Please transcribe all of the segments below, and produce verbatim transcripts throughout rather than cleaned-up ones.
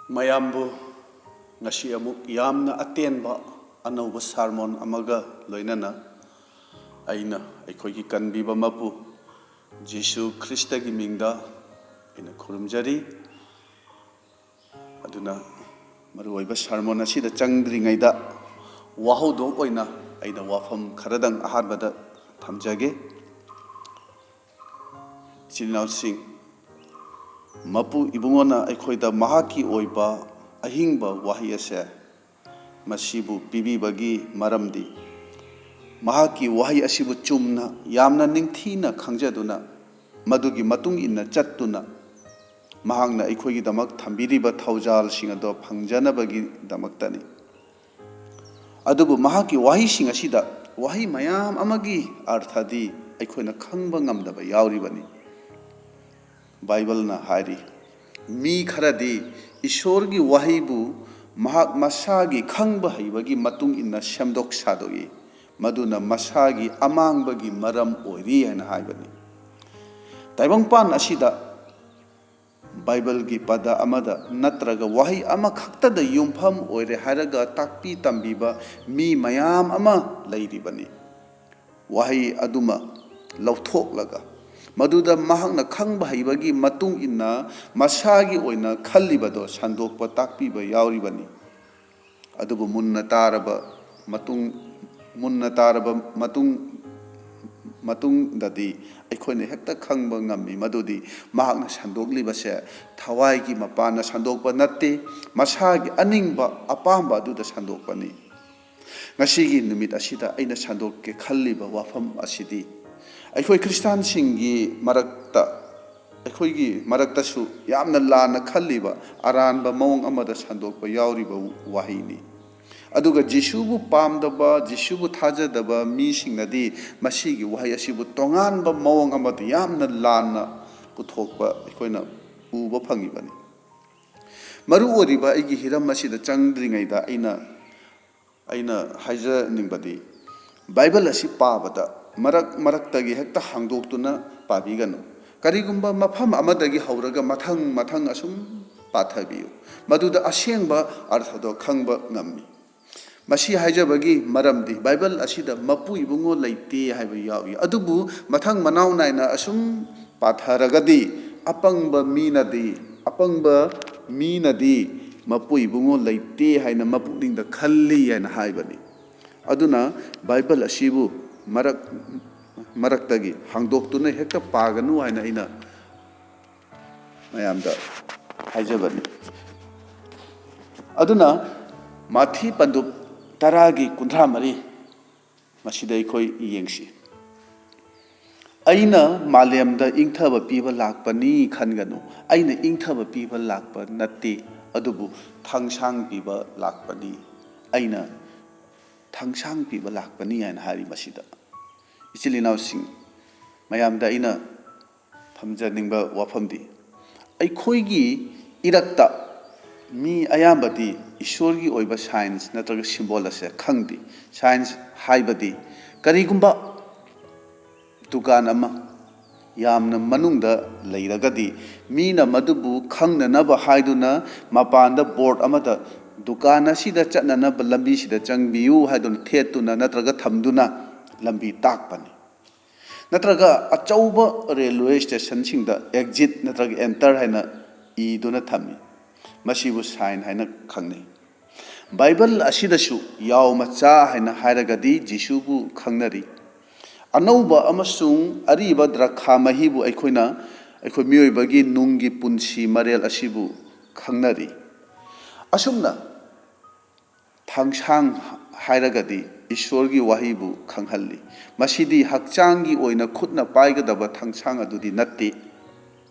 ꯃꯌꯥꯝꯕꯨ ꯉꯁꯤ ꯑꯃꯨꯛ ꯌꯥꯝꯅ ꯑꯇꯦꯟꯕ ꯑꯅꯧꯕ ꯁꯥꯔꯃꯣꯟ ꯑꯃꯒ ꯂꯣꯏꯅꯅ ꯑꯩꯅ ꯑꯩꯈꯣꯏꯒꯤ ꯀꯟꯕꯤꯕ ꯃꯄꯨ ꯖꯤꯁꯨ ꯈ꯭ꯔꯤꯁꯇꯒꯤ ꯃꯤꯡꯗ ꯑꯩꯅ ꯈꯨꯔꯨꯝꯖꯔꯤ꯫ ꯑꯗꯨꯅ ꯃꯔꯨꯑꯣꯏꯕ ꯁꯥꯔꯃꯣꯟ ꯑꯁꯤꯗ ꯆꯪꯗ꯭ꯔꯤꯉꯩꯗ ꯋꯥꯍꯧꯗꯣꯛ ꯑꯣꯏꯅ ꯑꯩꯅ ꯋꯥꯐꯝ ꯈꯔꯗꯪ ꯑꯍꯥꯟꯕꯗ ꯊꯝꯖꯒꯦ꯫ ꯏꯆꯤꯜ ꯏꯅꯥꯎꯁꯤꯡ, ꯃꯄꯨ ꯏꯕꯨꯡꯉꯣꯅ ꯑꯩꯈꯣꯏꯗ ꯃꯍꯥꯛꯀꯤ ꯑꯣꯏꯕ ꯑꯍꯤꯡꯕ ꯋꯥꯍꯩ ꯑꯁꯦ ꯃꯁꯤꯕꯨ ꯄꯤꯕꯤꯕꯒꯤ ꯃꯔꯝꯗꯤ, ꯃꯍꯥꯛꯀꯤ ꯋꯥꯍꯩ ꯑꯁꯤꯕꯨ ꯆꯨꯝꯅ, ꯌꯥꯝꯅ ꯅꯤꯡꯊꯤꯅ ꯈꯪꯖꯗꯨꯅ, ꯃꯗꯨꯒꯤ ꯃꯇꯨꯡ ꯏꯟꯅ ꯆꯠꯇꯨꯅ, ꯃꯍꯥꯛꯅ ꯑꯩꯈꯣꯏꯒꯤꯗꯃꯛ ꯊꯝꯕꯤꯔꯤꯕ ꯊꯧꯖꯥꯜꯁꯤꯡ ꯑꯗꯣ ꯐꯪꯖꯅꯕꯒꯤꯗꯃꯛꯇꯅꯤ꯫ ꯑꯗꯨꯕꯨ ꯃꯍꯥꯛꯀꯤ ꯋꯥꯍꯩꯁꯤꯡ ꯑꯁꯤꯗ ꯋꯥꯍꯩ ꯃꯌꯥꯝ ꯑꯃꯒꯤ ꯑꯔꯊꯗꯤ ꯑꯩꯈꯣꯏꯅ ꯈꯪꯕ ꯉꯝꯗꯕ ꯌꯥꯎꯔꯤꯕꯅꯤ꯫ ꯕꯥꯏꯕꯜꯅ ꯍꯥꯏꯔꯤ, ꯃꯤ ꯈꯔꯗꯤ ꯏꯁꯣꯔꯒꯤ ꯋꯥꯍꯩꯕꯨ ꯃꯍꯥꯛ ꯃꯁꯥꯒꯤ ꯈꯪꯕ ꯍꯩꯕꯒꯤ ꯃꯇꯨꯡ ꯏꯟꯅ ꯁꯦꯝꯗꯣꯛ ꯁꯥꯗꯣꯛꯏ, ꯃꯗꯨꯅ ꯃꯁꯥꯒꯤ ꯑꯃꯥꯡꯕꯒꯤ ꯃꯔꯝ ꯑꯣꯏꯔꯤ ꯍꯥꯏꯅ ꯍꯥꯏꯕꯅꯤ꯫ ꯇꯥꯏꯕꯪꯄꯥꯟ ꯑꯁꯤꯗ ꯕꯥꯏꯕꯜꯒꯤ ꯄꯗ ꯑꯃꯗ ꯅꯠꯇ꯭ꯔꯒ ꯋꯥꯍꯩ ꯑꯃꯈꯛꯇꯗ ꯌꯨꯝꯐꯝ ꯑꯣꯏꯔꯦ ꯍꯥꯏꯔꯒ ꯇꯥꯛꯄꯤ ꯇꯝꯕꯤꯕ ꯃꯤ ꯃꯌꯥꯝ ꯑꯃ ꯂꯩꯔꯤꯕꯅꯤ꯫ ꯋꯥꯍꯩ ꯑꯗꯨꯃ ꯂꯧꯊꯣꯛꯂꯒ, ꯃꯗꯨꯗ ꯃꯍꯥꯛꯅ ꯈꯪꯕ ꯍꯩꯕꯒꯤ ꯃꯇꯨꯡ ꯏꯟꯅ ꯃꯁꯥꯒꯤ ꯑꯣꯏꯅ ꯈꯜꯂꯤꯕꯗꯣ ꯁꯟꯗꯣꯛꯄ ꯇꯥꯛꯄꯤꯕ ꯌꯥꯎꯔꯤꯕꯅꯤ꯫ ꯑꯗꯨꯕꯨ ꯃꯨꯟꯅ ꯇꯥꯔꯕ ꯃꯇꯨꯡ, ꯃꯨꯟꯅ ꯇꯥꯔꯕ ꯃꯇꯨꯡ, ꯃꯇꯨꯡꯗꯗꯤ ꯑꯩꯈꯣꯏꯅ ꯍꯦꯛꯇ ꯈꯪꯕ ꯉꯝꯃꯤ ꯃꯗꯨꯗꯤ ꯃꯍꯥꯛꯅ ꯁꯟꯗꯣꯛꯂꯤꯕꯁꯦ ꯊꯋꯥꯏꯒꯤ ꯃꯄꯥꯟꯅ ꯁꯟꯗꯣꯛꯄ ꯅꯠꯇꯦ, ꯃꯁꯥꯒꯤ ꯑꯅꯤꯡꯕ ꯑꯄꯥꯝꯕ ꯑꯗꯨꯗ ꯁꯟꯗꯣꯛꯄꯅꯤ꯫ ꯉꯁꯤꯒꯤ ꯅꯨꯃꯤꯠ ꯑꯁꯤꯗ ꯑꯩꯅ ꯁꯟꯗꯣꯛꯀꯦ ꯈꯜꯂꯤꯕ ꯋꯥꯐꯝ ꯑꯁꯤꯗꯤ, ꯑꯩꯈꯣꯏ ꯈ꯭ꯔꯤꯁꯇꯥꯟꯁꯤꯡꯒꯤ ꯃꯔꯛꯇ, ꯑꯩꯈꯣꯏꯒꯤ ꯃꯔꯛꯇꯁꯨ ꯌꯥꯝꯅ ꯂꯥꯟꯅ ꯈꯜꯂꯤꯕ ꯑꯔꯥꯟꯕ ꯃꯑꯣꯡ ꯑꯃꯗ ꯁꯟꯗꯣꯛꯄ ꯌꯥꯎꯔꯤꯕ ꯋꯥꯍꯩꯅꯤ꯫ ꯑꯗꯨꯒ ꯖꯤꯁꯨꯕꯨ ꯄꯥꯝꯗꯕ, ꯖꯤꯁꯨꯕꯨ ꯊꯥꯖꯗꯕ ꯃꯤꯁꯤꯡꯅꯗꯤ ꯃꯁꯤꯒꯤ ꯋꯥꯍꯩ ꯑꯁꯤꯕꯨ ꯇꯣꯉꯥꯟꯕ ꯃꯑꯣꯡ ꯑꯃꯗ ꯌꯥꯝꯅ ꯂꯥꯟꯅ ꯄꯨꯊꯣꯛꯄ ꯑꯩꯈꯣꯏꯅ ꯎꯕ ꯐꯪꯉꯤꯕꯅꯤ꯫ ꯃꯔꯨ ꯑꯣꯏꯔꯤꯕ ꯑꯩꯒꯤ ꯍꯤꯔꯝ ꯑꯁꯤꯗ ꯆꯪꯗ꯭ꯔꯤꯉꯩꯗ ꯑꯩꯅ, ꯑꯩꯅ ꯍꯥꯏꯖꯅꯤꯡꯕꯗꯤ, ꯕꯥꯏꯕꯜ ꯑꯁꯤ ꯄꯥꯕꯗ ꯃꯔꯛ ꯃꯔꯛꯇꯒꯤ ꯍꯦꯛꯇ ꯍꯥꯡꯗꯣꯛꯇꯨꯅ ꯄꯥꯕꯤꯒꯅꯨ꯫ ꯀꯔꯤꯒꯨꯝꯕ ꯃꯐꯝ ꯑꯃꯗꯒꯤ ꯍꯧꯔꯒ ꯃꯊꯪ ꯃꯊꯪ ꯑꯁꯨꯝ ꯄꯥꯊꯕꯤꯌꯨ꯫ ꯃꯗꯨꯗ ꯑꯁꯦꯡꯕ ꯑꯔꯊꯗꯣ ꯈꯪꯕ ꯉꯝꯃꯤ꯫ ꯃꯁꯤ ꯍꯥꯏꯖꯕꯒꯤ ꯃꯔꯝꯗꯤ ꯕꯥꯏꯕꯜ ꯑꯁꯤꯗ ꯃꯄꯨ ꯏꯕꯨꯡꯉꯣ ꯂꯩꯇꯦ ꯍꯥꯏꯕ ꯌꯥꯎꯏ꯫ ꯑꯗꯨꯕꯨ ꯃꯊꯪ ꯃꯅꯥꯎ ꯅꯥꯏꯅ ꯑꯁꯨꯝ ꯄꯥꯊꯔꯒꯗꯤ ꯑꯄꯪꯕ ꯃꯤꯅꯗꯤ, ꯑꯄꯪꯕ ꯃꯤꯅꯗꯤ ꯃꯄꯨ ꯏꯕꯨꯡꯉꯣ ꯂꯩꯇꯦ ꯍꯥꯏꯅ ꯃꯄꯨꯛꯅꯤꯡꯗ ꯈꯜꯂꯤ ꯍꯥꯏꯅ ꯍꯥꯏꯕꯅꯤ꯫ ꯑꯗꯨꯅ ꯕꯥꯏꯕꯜ ꯑꯁꯤꯕꯨ ꯃꯔꯛ ꯃꯔꯛꯇꯒꯤ ꯍꯥꯡꯗꯣꯛꯇꯨꯅ ꯍꯦꯛꯇ ꯄꯥꯒꯅꯨ ꯍꯥꯏꯅ ꯑꯩꯅ ꯃꯌꯥꯝꯗ ꯍꯥꯏꯖꯕꯅꯤ꯫ ꯑꯗꯨꯅ ꯃꯥꯊꯤ ꯄꯟꯗꯨꯞ ꯇꯔꯥꯒꯤ ꯀꯨꯟꯊ꯭ꯔꯥ ꯃꯔꯤ, ꯃꯁꯤꯗ ꯑꯩꯈꯣꯏ ꯌꯦꯡꯁꯤ꯫ "ꯑꯩꯅ ꯃꯥꯂꯦꯝꯗ ꯏꯪꯊꯕ ꯄꯤꯕ ꯂꯥꯛꯄꯅꯤ ꯈꯟꯒꯅꯨ꯫ ꯑꯩꯅ ꯏꯪꯊꯕ ꯄꯤꯕ ꯂꯥꯛꯄ ꯅꯠꯇꯦ, ꯑꯗꯨꯕꯨ ꯊꯥꯡꯁꯥꯡ ꯄꯤꯕ ꯂꯥꯛꯄꯅꯤ꯫ ꯑꯩꯅ ꯊꯥꯡꯁꯥꯡ ꯄꯤꯕ ꯂꯥꯛꯄꯅꯤ" ꯍꯥꯏꯅ ꯍꯥꯏꯔꯤ꯫ ꯃꯁꯤꯗ ꯏꯆꯤꯜ ꯏꯅꯥꯎꯁꯤꯡ, ꯃꯌꯥꯝꯗ ꯑꯩꯅ ꯊꯝꯖꯅꯤꯡꯕ ꯋꯥꯐꯝꯗꯤ, ꯑꯩꯈꯣꯏꯒꯤ ꯏꯔꯛꯇ ꯃꯤ ꯑꯌꯥꯝꯕꯗꯤ ꯏꯁꯣꯔꯒꯤ ꯑꯣꯏꯕ ꯁꯥꯏꯟꯁ ꯅꯠꯇ꯭ꯔꯒ ꯁꯤꯝꯕꯣꯜ ꯑꯁꯦ ꯈꯪꯗꯦ꯫ ꯁꯥꯏꯟꯁ ꯍꯥꯏꯕꯗꯤ ꯀꯔꯤꯒꯨꯝꯕ ꯗꯨꯀꯥꯟ ꯑꯃ ꯌꯥꯝꯅ ꯃꯅꯨꯡꯗ ꯂꯩꯔꯒꯗꯤ, ꯃꯤꯅ ꯃꯗꯨꯕꯨ ꯈꯪꯅꯅꯕ ꯍꯥꯏꯗꯨꯅ ꯃꯄꯥꯟꯗ ꯕꯣꯔꯗ ꯑꯃꯗ "ꯗꯨꯀꯥꯟ ꯑꯁꯤꯗ ꯆꯠꯅꯅꯕ ꯂꯝꯕꯤꯁꯤꯗ ꯆꯪꯕꯤꯌꯨ" ꯍꯥꯏꯗꯨꯅ ꯊꯦꯠꯇꯨꯅ ꯅꯠꯇ꯭ꯔꯒ ꯊꯝꯗꯨꯅ ꯂꯝꯕꯤ ꯇꯥꯛꯄꯅꯤ꯫ ꯅꯠꯇ꯭ꯔꯒ ꯑꯆꯧꯕ ꯔꯦꯜꯋꯦ ꯁ꯭ꯇꯦꯁꯟꯁꯤꯡꯗ "ꯑꯦꯛꯖꯤꯠ" ꯅꯠꯇ꯭ꯔꯒ "ꯑꯦꯟꯇꯔ" ꯍꯥꯏꯅ ꯏꯗꯨꯅ ꯊꯝꯃꯤ꯫ ꯃꯁꯤꯕꯨ ꯁꯥꯏꯟ ꯍꯥꯏꯅ ꯈꯪꯅꯩ꯫ ꯕꯥꯏꯕꯜ ꯑꯁꯤꯗꯁꯨ ꯌꯥꯎ ꯃꯆꯥ ꯍꯥꯏꯅ ꯍꯥꯏꯔꯒꯗꯤ ꯖꯤꯁꯨꯕꯨ ꯈꯪꯅꯔꯤ꯫ ꯑꯅꯧꯕ ꯑꯃꯁꯨꯡ ꯑꯔꯤꯕ ꯗ꯭ꯔꯈꯥ ꯃꯍꯤꯕꯨ ꯑꯩꯈꯣꯏꯅ, ꯑꯩꯈꯣꯏ ꯃꯤꯑꯣꯏꯕꯒꯤ ꯅꯨꯡꯒꯤ ꯄꯨꯟꯁꯤ ꯃꯔꯦꯜ ꯑꯁꯤꯕꯨ ꯈꯪꯅꯔꯤ꯫ ꯑꯁꯨꯝꯅ ꯊꯥꯡꯁꯥꯡ ꯍꯥꯏꯔꯒꯗꯤ ꯏꯁꯣꯔꯒꯤ ꯋꯥꯍꯩꯕꯨ ꯈꯪꯍꯜꯂꯤ꯫ ꯃꯁꯤꯗꯤ ꯍꯛꯆꯥꯡꯒꯤ ꯑꯣꯏꯅ ꯈꯨꯠꯅ ꯄꯥꯏꯒꯗꯕ ꯊꯥꯡꯁꯥꯡ ꯑꯗꯨꯗꯤ ꯅꯠꯇꯦ꯫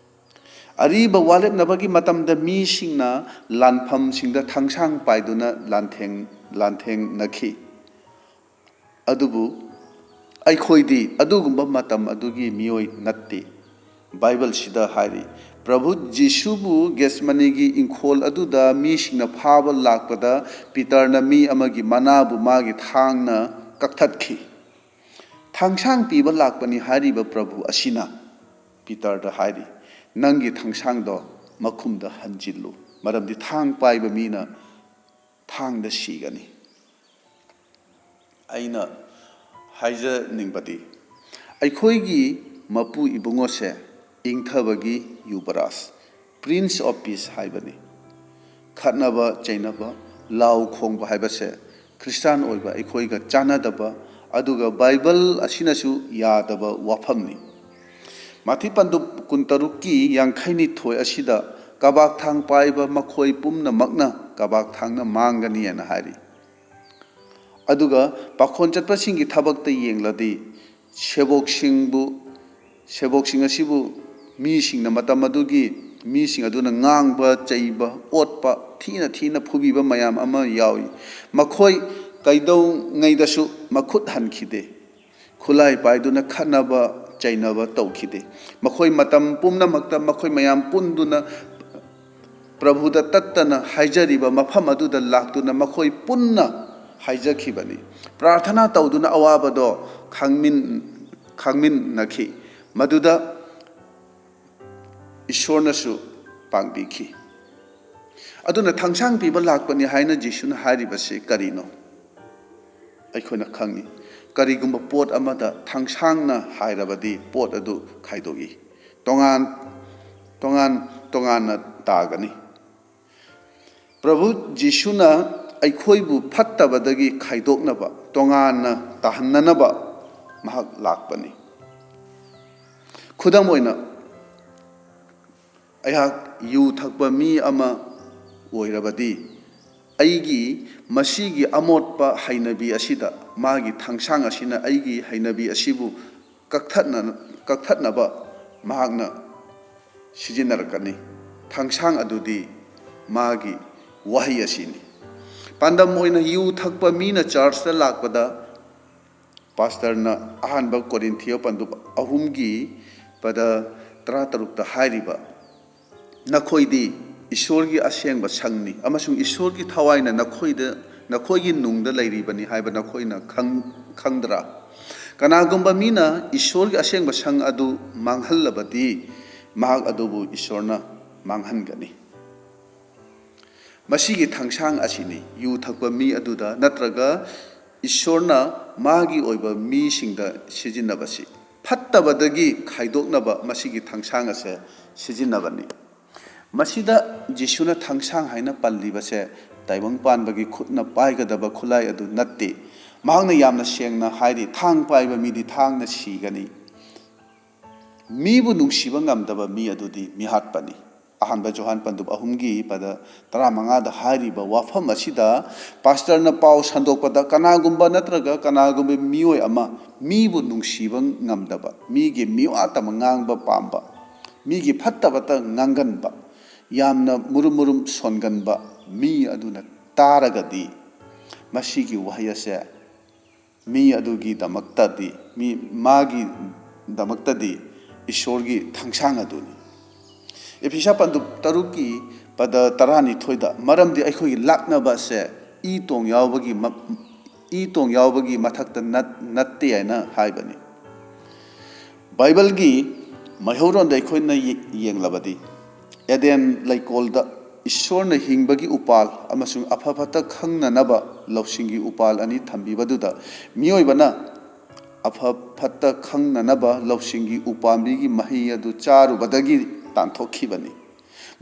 ꯑꯔꯤꯕ ꯋꯥꯔꯦꯞꯅꯕꯒꯤ ꯃꯇꯝꯗ ꯃꯤꯁꯤꯡꯅ ꯂꯥꯟꯐꯝꯁꯤꯡꯗ ꯊꯥꯡꯁꯥꯡ ꯄꯥꯏꯗꯨꯅ ꯂꯥꯟꯊꯦꯡ-, ꯂꯥꯟꯊꯦꯡꯅꯈꯤ꯫ ꯑꯗꯨꯕꯨ ꯑꯩꯈꯣꯏꯗꯤ ꯑꯗꯨꯒꯨꯝꯕ ꯃꯇꯝ ꯑꯗꯨꯒꯤ ꯃꯤꯑꯣꯏ ꯅꯠꯇꯦ꯫ ꯕꯥꯏꯕꯜꯁꯤꯗ ꯍꯥꯏꯔꯤ, ꯄ꯭ꯔꯚꯨ ꯖꯤꯁꯨꯕꯨ ꯒꯦꯁꯃꯅꯤꯒꯤ ꯏꯪꯈꯣꯜ ꯑꯗꯨꯗ ꯃꯤꯁꯤꯡꯅ ꯐꯥꯕ ꯂꯥꯛꯄꯗ ꯄꯤꯇꯔꯅ ꯃꯤ ꯑꯃꯒꯤ ꯃꯅꯥꯕꯨ ꯃꯥꯒꯤ ꯊꯥꯡꯅ ꯀꯛꯊꯠꯈꯤ꯫ "ꯊꯥꯡꯁꯥꯡ ꯄꯤꯕ ꯂꯥꯛꯄꯅꯤ" ꯍꯥꯏꯔꯤꯕ ꯄ꯭ꯔꯚꯨ ꯑꯁꯤꯅ ꯄꯤꯇꯔꯗ ꯍꯥꯏꯔꯤ, "ꯅꯪꯒꯤ ꯊꯥꯡꯁꯥꯡꯗꯣ ꯃꯈꯨꯝꯗ ꯍꯟꯖꯤꯜꯂꯨ, ꯃꯔꯝꯗꯤ ꯊꯥꯡ ꯄꯥꯏꯕ ꯃꯤꯅ ꯊꯥꯡꯗ ꯁꯤꯒꯅꯤ꯫ ꯑꯩꯅ ꯍꯥꯏꯖꯅꯤꯡꯕꯗꯤ, ꯑꯩꯈꯣꯏꯒꯤ ꯃꯄꯨ ꯏꯕꯨꯡꯉꯣꯁꯦ ꯏꯪꯊꯕꯒꯤ ꯌꯨꯕꯔꯥꯖ, Prince of Peace ꯍꯥꯏꯕꯅꯤ꯫ ꯈꯠꯅꯕ ꯆꯩꯅꯕ, ꯂꯥꯎ ꯈꯣꯡꯕ ꯍꯥꯏꯕꯁꯦ ꯈ꯭ꯔꯤꯁꯇꯥꯟ ꯑꯣꯏꯕ ꯑꯩꯈꯣꯏꯒ ꯆꯥꯟꯅꯗꯕ, ꯑꯗꯨꯒ ꯕꯥꯏꯕꯜ ꯑꯁꯤꯅꯁꯨ ꯌꯥꯗꯕ ꯋꯥꯐꯝꯅꯤ꯫ ꯃꯥꯊꯤ ꯄꯟꯗꯨꯞ ꯀꯨꯟꯇꯔꯨꯛꯀꯤ ꯌꯥꯡꯈꯩꯅꯤꯊꯣꯏ ꯑꯁꯤꯗ, "ꯀꯕꯥꯛ ꯊꯥꯡ ꯄꯥꯏꯕ ꯃꯈꯣꯏ ꯄꯨꯝꯅꯃꯛꯅ ꯀꯕꯥꯛ ꯊꯥꯡꯅ ꯃꯥꯡꯒꯅꯤ" ꯍꯥꯏꯅ ꯍꯥꯏꯔꯤ꯫ ꯑꯗꯨꯒ ꯄꯥꯈꯣꯟ ꯆꯠꯄꯁꯤꯡꯒꯤ ꯊꯕꯛꯇ ꯌꯦꯡꯂꯗꯤ, ꯁꯦꯕꯣꯛꯁꯤꯡꯕꯨ, ꯁꯦꯕꯣꯛꯁꯤꯡ ꯑꯁꯤꯕꯨ ꯃꯤꯁꯤꯡꯅ, ꯃꯇꯝ ꯑꯗꯨꯒꯤ ꯃꯤꯁꯤꯡ ꯑꯗꯨꯅ ꯉꯥꯡꯕ, ꯆꯩꯕ, ꯑꯣꯠꯄ, ꯊꯤꯅ ꯊꯤꯅ ꯐꯨꯕꯤꯕ ꯃꯌꯥꯝ ꯑꯃ ꯌꯥꯎꯏ꯫ ꯃꯈꯣꯏ ꯀꯩꯗꯧꯉꯩꯗꯁꯨ ꯃꯈꯨꯠ ꯍꯟꯈꯤꯗꯦ꯫ ꯈꯨꯠꯂꯥꯏ ꯄꯥꯏꯗꯨꯅ ꯈꯠꯅꯕ ꯆꯩꯅꯕ ꯇꯧꯈꯤꯗꯦ꯫ ꯃꯈꯣꯏ ꯃꯇꯝ ꯄꯨꯝꯅꯃꯛꯇ ꯃꯈꯣꯏ ꯃꯌꯥꯝ ꯄꯨꯟꯗꯨꯅ ꯄ꯭ꯔꯚꯨꯗ ꯇꯠꯇꯅ ꯍꯥꯏꯖꯔꯤꯕ ꯃꯐꯝ ꯑꯗꯨꯗ ꯂꯥꯛꯇꯨꯅ ꯃꯈꯣꯏ ꯄꯨꯟꯅ ꯍꯥꯏꯖꯈꯤꯕꯅꯤ꯫ ꯄ꯭ꯔꯥꯔꯊꯅꯥ ꯇꯧꯗꯨꯅ ꯑꯋꯥꯕꯗꯣ ꯈꯪꯃꯤꯟ-, ꯈꯪꯃꯤꯟꯅꯈꯤ꯫ ꯃꯗꯨꯗ ꯏꯁꯣꯔꯅꯁꯨ ꯄꯥꯡꯕꯤꯈꯤ꯫ ꯑꯗꯨꯅ ꯊꯥꯡꯁꯥꯡ ꯄꯤꯕ ꯂꯥꯛꯄꯅꯤ ꯍꯥꯏꯅ ꯖꯤꯁꯨꯅ ꯍꯥꯏꯔꯤꯕꯁꯤ ꯀꯔꯤꯅꯣ? ꯑꯩꯈꯣꯏꯅ ꯈꯪꯏ, ꯀꯔꯤꯒꯨꯝꯕ ꯄꯣꯠ ꯑꯃꯗ ꯊꯥꯡꯁꯥꯡꯅ ꯍꯥꯏꯔꯕꯗꯤ ꯄꯣꯠ ꯑꯗꯨ ꯈꯥꯏꯗꯣꯛꯏ, ꯇꯣꯉꯥꯟ ꯇꯣꯉꯥꯟ ꯇꯣꯉꯥꯟꯅ ꯇꯥꯒꯅꯤ꯫ ꯄ꯭ꯔꯚꯨ ꯖꯤꯁꯨꯅ ꯑꯩꯈꯣꯏꯕꯨ ꯐꯠꯇꯕꯗꯒꯤ ꯈꯥꯏꯗꯣꯛꯅꯕ, ꯇꯣꯉꯥꯟꯅ ꯇꯥꯍꯟꯅꯅꯕ ꯃꯍꯥꯛ ꯂꯥꯛꯄꯅꯤ꯫ ꯈꯨꯗꯝ ꯑꯣꯏꯅ, ꯑꯩꯍꯥꯛ ꯌꯨ ꯊꯛꯄ ꯃꯤ ꯑꯃ ꯑꯣꯏꯔꯕꯗꯤ, ꯑꯩꯒꯤ ꯃꯁꯤꯒꯤ ꯑꯃꯣꯠꯄ ꯍꯩꯅꯕꯤ ꯑꯁꯤꯗ ꯃꯥꯒꯤ ꯊꯥꯡꯁꯥꯡ ꯑꯁꯤꯅ ꯑꯩꯒꯤ ꯍꯩꯅꯕꯤ ꯑꯁꯤꯕꯨ ꯀꯛꯊꯠꯅ-, ꯀꯛꯊꯠꯅꯕ ꯃꯍꯥꯛꯅ ꯁꯤꯖꯤꯟꯅꯔꯛꯀꯅꯤ꯫ ꯊꯥꯡꯁꯥꯡ ꯑꯗꯨꯗꯤ ꯃꯥꯒꯤ ꯋꯥꯍꯩ ꯑꯁꯤꯅꯤ꯫ ꯄꯥꯟꯗꯝ ꯑꯣꯏꯅ, ꯌꯨ ꯊꯛꯄ ꯃꯤꯅ ꯆꯔꯆꯇ ꯂꯥꯛꯄꯗ, ꯄꯥꯁꯇꯔꯅ ꯑꯍꯥꯟꯕ ꯀꯣꯔꯤꯟꯊꯤꯌ ꯄꯟꯗꯨꯞ ꯑꯍꯨꯝꯒꯤ ꯄꯗ ꯇꯔꯥꯇꯔꯨꯛꯇ ꯍꯥꯏꯔꯤꯕ, "ꯅꯈꯣꯏꯗꯤ ꯏꯁꯣꯔꯒꯤ ꯑꯁꯦꯡꯕ ꯁꯪꯅꯤ, ꯑꯃꯁꯨꯡ ꯏꯁꯣꯔꯒꯤ ꯊꯋꯥꯏꯅ ꯅꯈꯣꯏꯗ, ꯅꯈꯣꯏꯒꯤ ꯅꯨꯡꯗ ꯂꯩꯔꯤꯕꯅꯤ ꯍꯥꯏꯕ ꯅꯈꯣꯏꯅ ꯈꯪ-, ꯈꯪꯗ꯭ꯔꯥ? ꯀꯅꯥꯒꯨꯝꯕ ꯃꯤꯅ ꯏꯁꯣꯔꯒꯤ ꯑꯁꯦꯡꯕ ꯁꯪ ꯑꯗꯨ ꯃꯥꯡꯍꯜꯂꯕꯗꯤ, ꯃꯍꯥꯛ ꯑꯗꯨꯕꯨ ꯏꯁꯣꯔꯅ ꯃꯥꯡꯍꯟꯒꯅꯤ꯫ ꯃꯁꯤꯒꯤ ꯊꯥꯡꯁꯥꯡ ꯑꯁꯤꯅꯤ ꯌꯨ ꯊꯛꯄ ꯃꯤ ꯑꯗꯨꯗ ꯅꯠꯇ꯭ꯔꯒ ꯏꯁꯣꯔꯅ ꯃꯥꯒꯤ ꯑꯣꯏꯕ ꯃꯤꯁꯤꯡꯗ ꯁꯤꯖꯤꯟꯅꯕꯁꯤ꯫ ꯐꯠꯇꯕꯗꯒꯤ ꯈꯥꯏꯗꯣꯛꯅꯕ ꯃꯁꯤꯒꯤ ꯊꯥꯡꯁꯥꯡ ꯑꯁꯦ ꯁꯤꯖꯤꯟꯅꯕꯅꯤ꯫ ꯃꯁꯤꯗ ꯖꯤꯁꯨꯅ ꯊꯥꯡꯁꯥꯡ ꯍꯥꯏꯅ ꯄꯜꯂꯤꯕꯁꯦ ꯇꯥꯏꯕꯪ ꯄꯥꯟꯕꯒꯤ ꯈꯨꯠꯅ ꯄꯥꯏꯒꯗꯕ ꯈꯨꯠꯂꯥꯏ ꯑꯗꯨ ꯅꯠꯇꯦ꯫ ꯃꯍꯥꯛꯅ ꯌꯥꯝꯅ ꯁꯦꯡꯅ ꯍꯥꯏꯔꯤ, "ꯊꯥꯡ ꯄꯥꯏꯕ ꯃꯤꯗꯤ ꯊꯥꯡꯅ ꯁꯤꯒꯅꯤ꯫ ꯃꯤꯕꯨ ꯅꯨꯡꯁꯤꯕ ꯉꯝꯗꯕ ꯃꯤ ꯑꯗꯨꯗꯤ ꯃꯤꯍꯥꯠꯄꯅꯤ"꯫ ꯑꯍꯥꯟꯕ ꯖꯣꯍꯥꯟ ꯄꯟꯗꯨꯞ ꯑꯍꯨꯝꯒꯤ ꯄꯗ ꯇꯔꯥꯃꯉꯥꯗ ꯍꯥꯏꯔꯤꯕ ꯋꯥꯐꯝ ꯑꯁꯤꯗ ꯄꯥꯁꯇꯔꯅ ꯄꯥꯎ ꯁꯟꯗꯣꯛꯄꯗ ꯀꯅꯥꯒꯨꯝꯕ ꯅꯠꯇ꯭ꯔꯒ ꯀꯅꯥꯒꯨꯝꯕ ꯃꯤꯑꯣꯏ ꯑꯃ ꯃꯤꯕꯨ ꯅꯨꯡꯁꯤꯕ ꯉꯝꯗꯕ, ꯃꯤꯒꯤ ꯃꯤꯋꯥ ꯇꯝꯕ ꯉꯥꯡꯕ ꯄꯥꯝꯕ, ꯃꯤꯒꯤ ꯐꯠꯇꯕꯇ ꯉꯥꯡꯒꯟꯕ, ꯌꯥꯝꯅ ꯃꯨꯔꯨꯝ ꯃꯨꯔꯨꯝ ꯁꯣꯟꯒꯟꯕ ꯃꯤ ꯑꯗꯨꯅ ꯇꯥꯔꯒꯗꯤ ꯃꯁꯤꯒꯤ ꯋꯥꯍꯩ ꯑꯁꯦ ꯃꯤ ꯑꯗꯨꯒꯤꯗꯃꯛꯇꯗꯤ, ꯃꯤ ꯃꯥꯒꯤꯗꯃꯛꯇꯗꯤ ꯏꯁꯣꯔꯒꯤ ꯊꯥꯡꯁꯥꯡ ꯑꯗꯨꯅꯤ꯫ ꯏꯐꯤꯁꯥ ꯄꯟꯗꯨꯞ ꯇꯔꯨꯛꯀꯤ ꯄꯗ ꯇꯔꯥꯅꯤꯊꯣꯏꯗ, "ꯃꯔꯝꯗꯤ ꯑꯩꯈꯣꯏꯒꯤ ꯂꯥꯛꯅꯕ ꯑꯁꯦ ꯏ ꯇꯣꯡ ꯌꯥꯎꯕꯒꯤ ꯃ-, ꯏ ꯇꯣꯡ ꯌꯥꯎꯕꯒꯤ ꯃꯊꯛꯇ ꯅꯠ-, ꯅꯠꯇꯦ" ꯍꯥꯏꯅ ꯍꯥꯏꯕꯅꯤ꯫ ꯕꯥꯏꯕꯜꯒꯤ ꯃꯩꯍꯧꯔꯣꯟꯗ ꯑꯩꯈꯣꯏꯅ ꯌꯦ-, ꯌꯦꯡꯂꯕꯗꯤ, ꯑꯦꯗꯦꯟ ꯂꯩꯀꯣꯜꯗ ꯏꯁꯣꯔꯅ ꯍꯤꯡꯕꯒꯤ ꯎꯄꯥꯜ ꯑꯃꯁꯨꯡ ꯑꯐ ꯐꯠꯇ ꯈꯪꯅꯅꯕ ꯂꯧꯁꯤꯡꯒꯤ ꯎꯄꯥꯜ ꯑꯅꯤ ꯊꯝꯕꯤꯕꯗꯨꯗ, ꯃꯤꯑꯣꯏꯕꯅ ꯑꯐ ꯐꯠꯇ ꯈꯪꯅꯅꯕ ꯂꯧꯁꯤꯡꯒꯤ ꯎꯄꯥꯝꯕꯤꯒꯤ ꯃꯍꯩ ꯑꯗꯨ ꯆꯥꯔꯨꯕꯗꯒꯤ ꯇꯥꯟꯊꯣꯛꯈꯤꯕꯅꯤ꯫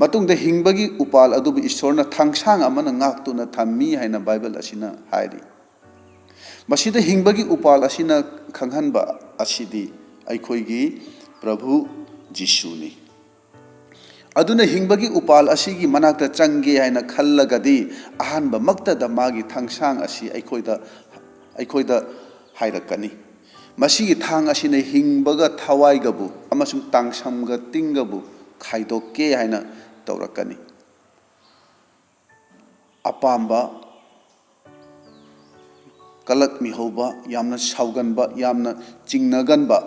ꯃꯇꯨꯡꯗ ꯍꯤꯡꯕꯒꯤ ꯎꯄꯥꯜ ꯑꯗꯨꯕꯨ ꯏꯁꯣꯔꯅ ꯊꯥꯡꯁꯥꯡ ꯑꯃꯅ ꯉꯥꯛꯇꯨꯅ ꯊꯝꯃꯤ ꯍꯥꯏꯅ ꯕꯥꯏꯕꯜ ꯑꯁꯤꯅ ꯍꯥꯏꯔꯤ꯫ ꯃꯁꯤꯗ ꯍꯤꯡꯕꯒꯤ ꯎꯄꯥꯜ ꯑꯁꯤꯅ ꯈꯪꯍꯟꯕ ꯑꯁꯤꯗꯤ ꯑꯩꯈꯣꯏꯒꯤ ꯄ꯭ꯔꯚꯨ ꯖꯤꯁꯨꯅꯤ꯫ ꯑꯗꯨꯅ ꯍꯤꯡꯕꯒꯤ ꯎꯄꯥꯜ ꯑꯁꯤꯒꯤ ꯃꯅꯥꯛꯇ ꯆꯪꯒꯦ ꯍꯥꯏꯅ ꯈꯜꯂꯒꯗꯤ, ꯑꯍꯥꯟꯕꯃꯛꯇꯗ ꯃꯥꯒꯤ ꯊꯥꯡꯁꯥꯡ ꯑꯁꯤ ꯑꯩꯈꯣꯏꯗ, ꯑꯩꯈꯣꯏꯗ ꯍꯥꯏꯔꯛꯀꯅꯤ꯫ ꯃꯁꯤꯒꯤ ꯊꯥꯡ ꯑꯁꯤꯅ ꯍꯤꯡꯕꯒ ꯊꯋꯥꯏꯒꯕꯨ ꯑꯃꯁꯨꯡ ꯇꯥꯡꯁꯝꯒ ꯇꯤꯡꯒꯕꯨ ꯈꯥꯏꯗꯣꯛꯀꯦ ꯍꯥꯏꯅ ꯇꯧꯔꯛꯀꯅꯤ꯫ ꯑꯄꯥꯝꯕ, ꯀꯂꯛ ꯃꯤꯍꯧꯕ, ꯌꯥꯝꯅ ꯁꯥꯎꯒꯟꯕ, ꯌꯥꯝꯅ ꯆꯤꯡꯅꯒꯟꯕ,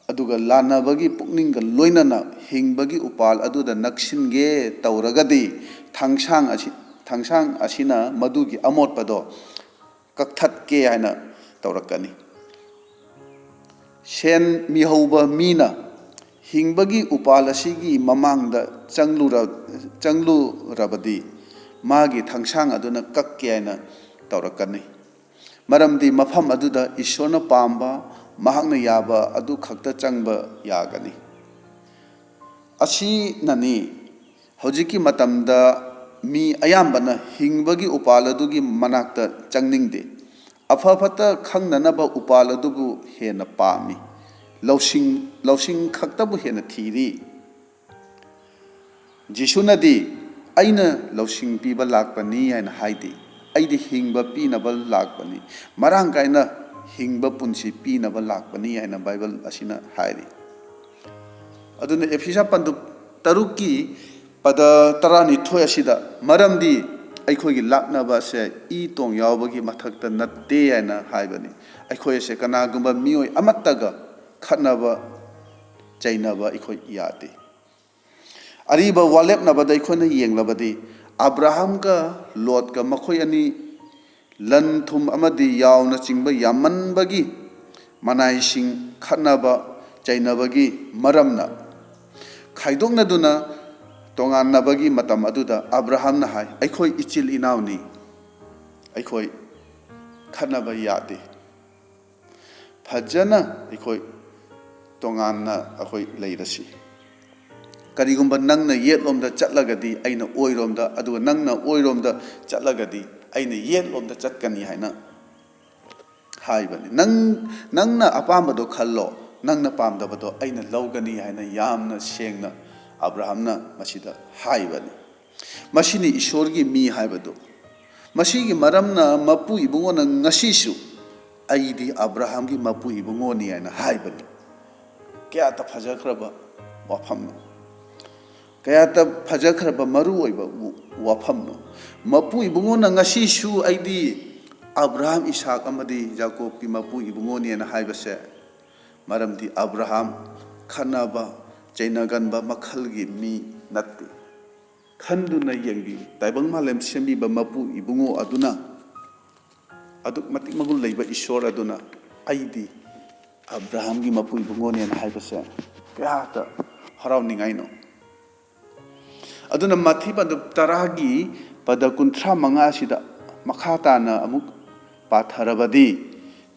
ꯑꯗꯨꯒ ꯂꯥꯟꯅꯕꯒꯤ ꯄꯨꯛꯅꯤꯡꯒ ꯂꯣꯏꯅꯅ ꯍꯤꯡꯕꯒꯤ ꯎꯄꯥꯜ ꯑꯗꯨꯗ ꯅꯛꯁꯤꯟꯒꯦ ꯇꯧꯔꯒꯗꯤ, ꯊꯥꯡꯁꯥꯡ ꯑꯁꯤ, ꯊꯥꯡꯁꯥꯡ ꯑꯁꯤꯅ ꯃꯗꯨꯒꯤ ꯑꯃꯣꯠꯄꯗꯣ ꯀꯛꯊꯠꯀꯦ ꯍꯥꯏꯅ ꯇꯧꯔꯛꯀꯅꯤ꯫ ꯁꯦꯟ ꯃꯤꯍꯧꯕ ꯃꯤꯅ ꯍꯤꯡꯕꯒꯤ ꯎꯄꯥꯜ ꯑꯁꯤꯒꯤ ꯃꯃꯥꯡꯗ ꯆꯪꯂꯨꯔ-, ꯆꯪꯂꯨꯔꯕꯗꯤ ꯃꯥꯒꯤ ꯊꯥꯡꯁꯥꯡ ꯑꯗꯨꯅ ꯀꯛꯀꯦ ꯍꯥꯏꯅ ꯇꯧꯔꯛꯀꯅꯤ꯫ ꯃꯔꯝꯗꯤ ꯃꯐꯝ ꯑꯗꯨꯗ ꯏꯁꯣꯔꯅ ꯄꯥꯝꯕ, ꯃꯍꯥꯛꯅ ꯌꯥꯕ ꯑꯗꯨ ꯈꯛꯇ ꯆꯪꯕ ꯌꯥꯒꯅꯤ꯫ ꯑꯁꯤꯅꯅꯤ ꯍꯧꯖꯤꯛꯀꯤ ꯃꯇꯝꯗ ꯃꯤ ꯑꯌꯥꯝꯕꯅ ꯍꯤꯡꯕꯒꯤ ꯎꯄꯥꯜ ꯑꯗꯨꯒꯤ ꯃꯅꯥꯛꯇ ꯆꯪꯅꯤꯡꯗꯦ꯫ ꯑꯐ ꯐꯠꯇ ꯈꯪꯅꯅꯕ ꯎꯄꯥꯜ ꯑꯗꯨꯕꯨ ꯍꯦꯟꯅ ꯄꯥꯝꯃꯤ꯫ ꯂꯧꯁꯤꯡ, ꯂꯧꯁꯤꯡ ꯈꯛꯇꯕꯨ ꯍꯦꯟꯅ ꯊꯤꯔꯤ꯫ ꯖꯤꯁꯨꯅꯗꯤ, "ꯑꯩꯅ ꯂꯧꯁꯤꯡ ꯄꯤꯕ ꯂꯥꯛꯄꯅꯤ" ꯍꯥꯏꯅ ꯍꯥꯏꯗꯦ꯫ "ꯑꯩꯗꯤ ꯍꯤꯡꯕ ꯄꯤꯅꯕ ꯂꯥꯛꯄꯅꯤ, ꯃꯔꯥꯡ ꯀꯥꯏꯅ ꯍꯤꯡꯕ ꯄꯨꯟꯁꯤ ꯄꯤꯅꯕ ꯂꯥꯛꯄꯅꯤ" ꯍꯥꯏꯅ ꯕꯥꯏꯕꯜ ꯑꯁꯤꯅ ꯍꯥꯏꯔꯤ꯫ ꯑꯗꯨꯅ ꯑꯦꯐꯤꯁꯥ ꯄꯟꯗꯨꯞ ꯇꯔꯨꯛꯀꯤ ꯄꯗ ꯇꯔꯥꯅꯤꯊꯣꯏ ꯑꯁꯤꯗ, "ꯃꯔꯝꯗꯤ ꯑꯩꯈꯣꯏꯒꯤ ꯂꯥꯛꯅꯕ ꯑꯁꯦ ꯏ ꯇꯣꯡ ꯌꯥꯎꯕꯒꯤ ꯃꯊꯛꯇ ꯅꯠꯇꯦ" ꯍꯥꯏꯅ ꯍꯥꯏꯕꯅꯤ꯫ ꯑꯩꯈꯣꯏ ꯑꯁꯦ ꯀꯅꯥꯒꯨꯝꯕ ꯃꯤꯑꯣꯏ ꯑꯃꯠꯇꯒ ꯈꯠꯅꯕ ꯆꯩꯅꯕ ꯑꯩꯈꯣꯏ ꯌꯥꯗꯦ꯫ ꯑꯔꯤꯕ ꯋꯥꯂꯦꯞꯅꯕꯗ ꯑꯩꯈꯣꯏꯅ ꯌꯦꯡꯂꯕꯗꯤ, ꯑꯕ꯭ꯔꯥꯍꯥꯝꯒ ꯂꯣꯠꯀ ꯃꯈꯣꯏ ꯑꯅꯤ ꯂꯟ ꯊꯨꯝ ꯑꯃꯗꯤ ꯌꯥꯎꯅꯆꯤꯡꯕ ꯌꯥꯝꯃꯟꯕꯒꯤ ꯃꯅꯥꯏꯁꯤꯡ ꯈꯠꯅꯕ ꯆꯩꯅꯕꯒꯤ ꯃꯔꯝꯅ ꯈꯥꯏꯗꯣꯛꯅꯗꯨꯅ ꯇꯣꯉꯥꯟꯅꯕꯒꯤ ꯃꯇꯝ ꯑꯗꯨꯗ ꯑꯕ꯭ꯔꯥꯍꯥꯝꯅ ꯍꯥꯏ, "ꯑꯩꯈꯣꯏ ꯏꯆꯤꯜ ꯏꯅꯥꯎꯅꯤ, ꯑꯩꯈꯣꯏ ꯈꯠꯅꯕ ꯌꯥꯗꯦ꯫ ꯐꯖꯅ ꯑꯩꯈꯣꯏ ꯇꯣꯉꯥꯟꯅ ꯑꯩꯈꯣꯏ ꯂꯩꯔꯁꯤ꯫ ꯀꯔꯤꯒꯨꯝꯕ ꯅꯪꯅ ꯌꯦꯠꯂꯣꯝꯗ ꯆꯠꯂꯒꯗꯤ ꯑꯩꯅ ꯑꯣꯏꯔꯣꯝꯗ, ꯑꯗꯨꯒ ꯅꯪꯅ ꯑꯣꯏꯔꯣꯝꯗ ꯆꯠꯂꯒꯗꯤ ꯑꯩꯅ ꯌꯦꯠꯂꯣꯝꯗ ꯆꯠꯀꯅꯤ" ꯍꯥꯏꯅ ꯍꯥꯏꯕꯅꯤ꯫ "ꯅꯪ, ꯅꯪꯅ ꯑꯄꯥꯝꯕꯗꯣ ꯈꯜꯂꯣ, ꯅꯪꯅ ꯄꯥꯝꯗꯕꯗꯣ ꯑꯩꯅ ꯂꯧꯒꯅꯤ" ꯍꯥꯏꯅ ꯌꯥꯝꯅ ꯁꯦꯡꯅ ꯑꯕ꯭ꯔꯥꯍꯥꯝꯅ ꯃꯁꯤꯗ ꯍꯥꯏꯕꯅꯤ꯫ ꯃꯁꯤꯅꯤ ꯏꯁꯣꯔꯒꯤ ꯃꯤ ꯍꯥꯏꯕꯗꯨ꯫ ꯃꯁꯤꯒꯤ ꯃꯔꯝꯅ ꯃꯄꯨ ꯏꯕꯨꯡꯉꯣꯅ ꯉꯁꯤꯁꯨ "ꯑꯩꯗꯤ ꯑꯕ꯭ꯔꯥꯍꯥꯝꯒꯤ ꯃꯄꯨ ꯏꯕꯨꯡꯉꯣꯅꯤ" ꯍꯥꯏꯅ ꯍꯥꯏꯕꯅꯤ꯫ ꯀꯌꯥꯇ ꯐꯖꯈ꯭ꯔꯕ ꯋꯥꯐꯝꯅꯣ! ꯀꯌꯥꯇ ꯐꯖꯈ꯭ꯔꯕ ꯃꯔꯨ ꯑꯣꯏꯕ ꯋꯥꯐꯝꯅꯣ! ꯃꯄꯨ ꯏꯕꯨꯡꯉꯣꯅ ꯉꯁꯤꯁꯨ "ꯑꯩꯗꯤ ꯑꯕ꯭ꯔꯥꯍꯥꯝ, ꯏꯁꯥꯛ ꯑꯃꯗꯤ ꯌꯥꯀꯣꯕꯀꯤ ꯃꯄꯨ ꯏꯕꯨꯡꯉꯣꯅꯦꯅ" ꯍꯥꯏꯕꯁꯦ, ꯃꯔꯝꯗꯤ ꯑꯕ꯭ꯔꯥꯍꯥꯝ ꯈꯠꯅꯕ ꯆꯩꯅꯒꯟꯕ ꯃꯈꯜꯒꯤ ꯃꯤ ꯅꯠꯇꯦ꯫ ꯈꯟꯗꯨꯅ ꯌꯦꯡꯕꯤꯌꯨ, ꯇꯥꯏꯕꯪ ꯃꯥꯂꯦꯝ ꯁꯦꯝꯕꯤꯕ ꯃꯄꯨ ꯏꯕꯨꯡꯉꯣ ꯑꯗꯨꯅ, ꯑꯗꯨꯛ ꯃꯇꯤꯛ ꯃꯒꯨꯟ ꯂꯩꯕ ꯏꯁꯣꯔ ꯑꯗꯨꯅ "ꯑꯩꯗꯤ ꯑꯕ꯭ꯔꯥꯍꯥꯝꯒꯤ ꯃꯄꯨ ꯏꯕꯨꯡꯉꯣꯅꯦꯅ" ꯍꯥꯏꯕꯁꯦ ꯀꯌꯥꯗ ꯍꯔꯥꯎꯅꯤꯡꯉꯥꯏꯅꯣ? ꯑꯗꯨꯅ ꯃꯊꯤ ꯄꯟꯗꯨꯞ ꯇꯔꯥꯒꯤ ꯄꯗ ꯀꯨꯟꯊ꯭ꯔꯥ ꯃꯉꯥ ꯑꯁꯤꯗ ꯃꯈꯥ ꯇꯥꯅ ꯑꯃꯨꯛ ꯄꯥꯊꯔꯕꯗꯤ,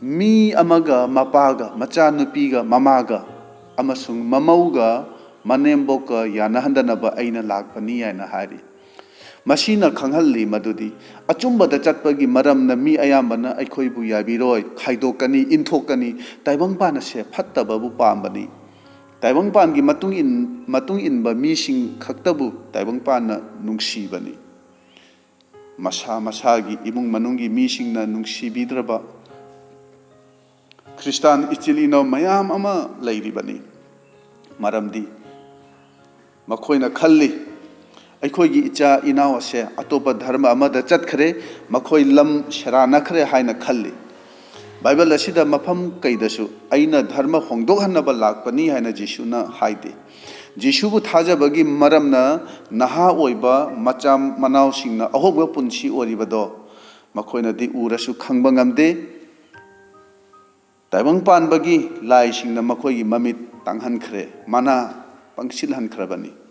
"ꯃꯤ ꯑꯃꯒ ꯃꯄꯥꯒ, ꯃꯆꯥꯅꯨꯄꯤꯒ ꯃꯃꯥꯒ ꯑꯃꯁꯨꯡ ꯃꯃꯧꯒ ꯃꯅꯦꯝꯕꯣꯛꯀ ꯌꯥꯅꯍꯟꯗꯅꯕ ꯑꯩꯅ ꯂꯥꯛꯄꯅꯤ" ꯍꯥꯏꯅ ꯍꯥꯏꯔꯤ꯫ ꯃꯁꯤꯅ ꯈꯪꯍꯜꯂꯤ ꯃꯗꯨꯗꯤ ꯑꯆꯨꯝꯕꯗ ꯆꯠꯄꯒꯤ ꯃꯔꯝꯅ ꯃꯤ ꯑꯌꯥꯝꯕꯅ ꯑꯩꯈꯣꯏꯕꯨ ꯌꯥꯕꯤꯔꯣꯏ, ꯈꯥꯏꯗꯣꯛꯀꯅꯤ, ꯏꯟꯊꯣꯛꯀꯅꯤ꯫ ꯇꯥꯏꯕꯪꯄꯥꯟ ꯑꯁꯦ ꯐꯠꯇꯕꯕꯨ ꯄꯥꯝꯕꯅꯤ꯫ ꯇꯥꯏꯕꯪꯄꯥꯟꯒꯤ ꯃꯇꯨꯡ ꯏꯟ-, ꯃꯇꯨꯡ ꯏꯟꯕ ꯃꯤꯁꯤꯡ ꯈꯛꯇꯕꯨ ꯇꯥꯏꯕꯪꯄꯥꯟꯅ ꯅꯨꯡꯁꯤꯕꯅꯤ꯫ ꯃꯁꯥ ꯃꯁꯥꯒꯤ ꯏꯃꯨꯡ ꯃꯅꯨꯡꯒꯤ ꯃꯤꯁꯤꯡꯅ ꯅꯨꯡꯁꯤꯕꯤꯗ꯭ꯔꯕ ꯈ꯭ꯔꯤꯁꯇꯥꯟ ꯏꯆꯤꯜ ꯏꯅꯥꯎ ꯃꯌꯥꯝ ꯑꯃ ꯂꯩꯔꯤꯕꯅꯤ꯫ ꯃꯔꯝꯗꯤ ꯃꯈꯣꯏꯅ ꯈꯜꯂꯤ, "ꯑꯩꯈꯣꯏꯒꯤ ꯏꯆꯥ ꯏꯅꯥꯎ ꯑꯁꯦ ꯑꯇꯣꯞꯄ ꯙꯔꯃ ꯑꯃꯗ ꯆꯠꯈ꯭ꯔꯦ, ꯃꯈꯣꯏ ꯂꯝ ꯁꯦꯔꯥꯟꯅꯈ꯭ꯔꯦ" ꯍꯥꯏꯅ ꯈꯜꯂꯤ꯫ ꯕꯥꯏꯕꯜ ꯑꯁꯤꯗ ꯃꯐꯝ ꯀꯩꯗꯁꯨ "ꯑꯩꯅ ꯙꯔꯃ ꯍꯣꯡꯗꯣꯛꯍꯟꯅꯕ ꯂꯥꯛꯄꯅꯤ" ꯍꯥꯏꯅ ꯖꯤꯁꯨꯅ ꯍꯥꯏꯗꯦ꯫ ꯖꯤꯁꯨꯕꯨ ꯊꯥꯖꯕꯒꯤ ꯃꯔꯝꯅ ꯅꯍꯥ ꯑꯣꯏꯕ ꯃꯆꯥ ꯃꯅꯥꯎꯁꯤꯡꯅ ꯑꯍꯣꯡꯕ ꯄꯨꯟꯁꯤ ꯑꯣꯏꯔꯤꯕꯗꯣ ꯃꯈꯣꯏꯅꯗꯤ ꯎꯔꯁꯨ ꯈꯪꯕ ꯉꯝꯗꯦ꯫ ꯇꯥꯏꯕꯪ ꯄꯥꯟꯕꯒꯤ ꯂꯥꯏꯁꯤꯡꯅ ꯃꯈꯣꯏꯒꯤ ꯃꯃꯤꯠ ꯇꯥꯡꯍꯟꯈ꯭ꯔꯦ, ꯃꯅꯥ ꯄꯪꯁꯤꯜꯍꯟꯈ꯭ꯔꯕꯅꯤ꯫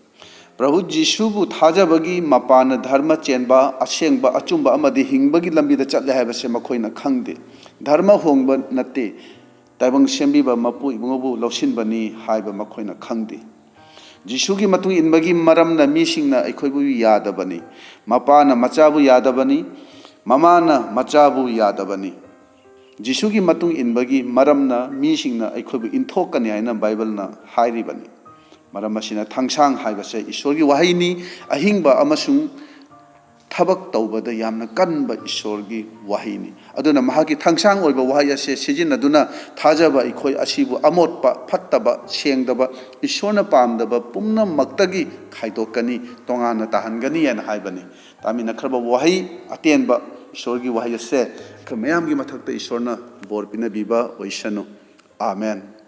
ꯄ꯭ꯔꯚꯨ ꯖꯤꯁꯨꯕꯨ ꯊꯥꯖꯕꯒꯤ ꯃꯄꯥꯟꯅ ꯙꯔꯃ ꯆꯦꯟꯕ, ꯑꯁꯦꯡꯕ, ꯑꯆꯨꯝꯕ ꯑꯃꯗꯤ ꯍꯤꯡꯕꯒꯤ ꯂꯝꯕꯤꯗ ꯆꯠꯂꯦ ꯍꯥꯏꯕꯁꯦ ꯃꯈꯣꯏꯅ ꯈꯪꯗꯦ꯫ ꯙꯔꯃ ꯍꯣꯡꯕ ꯅꯠꯇꯦ, ꯇꯥꯏꯕꯪ ꯁꯦꯝꯕꯤꯕ ꯃꯄꯨ ꯏꯕꯨꯡꯉꯣꯕꯨ ꯂꯧꯁꯤꯟꯕꯅꯤ ꯍꯥꯏꯕ ꯃꯈꯣꯏꯅ ꯈꯪꯗꯦ꯫ ꯖꯤꯁꯨꯒꯤ ꯃꯇꯨꯡ ꯏꯟꯕꯒꯤ ꯃꯔꯝꯅ ꯃꯤꯁꯤꯡꯅ ꯑꯩꯈꯣꯏꯕꯨ ꯌꯥꯗꯕꯅꯤ꯫ ꯃꯄꯥꯅ ꯃꯆꯥꯕꯨ ꯌꯥꯗꯕꯅꯤ, ꯃꯃꯥꯅ ꯃꯆꯥꯕꯨ ꯌꯥꯗꯕꯅꯤ꯫ ꯖꯤꯁꯨꯒꯤ ꯃꯇꯨꯡ ꯏꯟꯕꯒꯤ ꯃꯔꯝꯅ ꯃꯤꯁꯤꯡꯅ ꯑꯩꯈꯣꯏꯕꯨ ꯏꯟꯊꯣꯛꯀꯅꯤ ꯍꯥꯏꯅ ꯕꯥꯏꯕꯜꯅ ꯍꯥꯏꯔꯤꯕꯅꯤ꯫ ꯃꯔꯝ ꯑꯁꯤꯅ ꯊꯥꯡꯁꯥꯡ ꯍꯥꯏꯕꯁꯦ ꯏꯁꯣꯔꯒꯤ ꯋꯥꯍꯩꯅꯤ, ꯑꯍꯤꯡꯕ ꯑꯃꯁꯨꯡ ꯊꯕꯛ ꯇꯧꯕꯗ ꯌꯥꯝꯅ ꯀꯟꯕ ꯏꯁꯣꯔꯒꯤ ꯋꯥꯍꯩꯅꯤ꯫ ꯑꯗꯨꯅ ꯃꯍꯥꯛꯀꯤ ꯊꯥꯡꯁꯥꯡ ꯑꯣꯏꯕ ꯋꯥꯍꯩ ꯑꯁꯦ ꯁꯤꯖꯤꯟꯅꯗꯨꯅ ꯊꯥꯖꯕ ꯑꯩꯈꯣꯏ ꯑꯁꯤꯕꯨ ꯑꯃꯣꯠꯄ, ꯐꯠꯇꯕ, ꯁꯦꯡꯗꯕ, ꯏꯁꯣꯔꯅ ꯄꯥꯝꯗꯕ ꯄꯨꯝꯅꯃꯛꯇꯒꯤ ꯈꯥꯏꯗꯣꯛꯀꯅꯤ, ꯇꯣꯉꯥꯟꯅ ꯇꯥꯍꯟꯒꯅꯤ ꯍꯥꯏꯅ ꯍꯥꯏꯕꯅꯤ꯫ ꯇꯥꯃꯤꯟꯅꯈ꯭ꯔꯕ ꯋꯥꯍꯩ ꯑꯇꯦꯟꯕ ꯏꯁꯣꯔꯒꯤ ꯋꯥꯍꯩ ꯑꯁꯦ ꯑꯩꯈꯣꯏ ꯃꯌꯥꯝꯒꯤ ꯃꯊꯛꯇ ꯏꯁꯣꯔꯅ ꯕꯣꯔ ꯄꯤꯅꯕꯤꯕ ꯑꯣꯏꯁꯅꯨ꯫ ꯑꯥꯃꯦꯟ꯫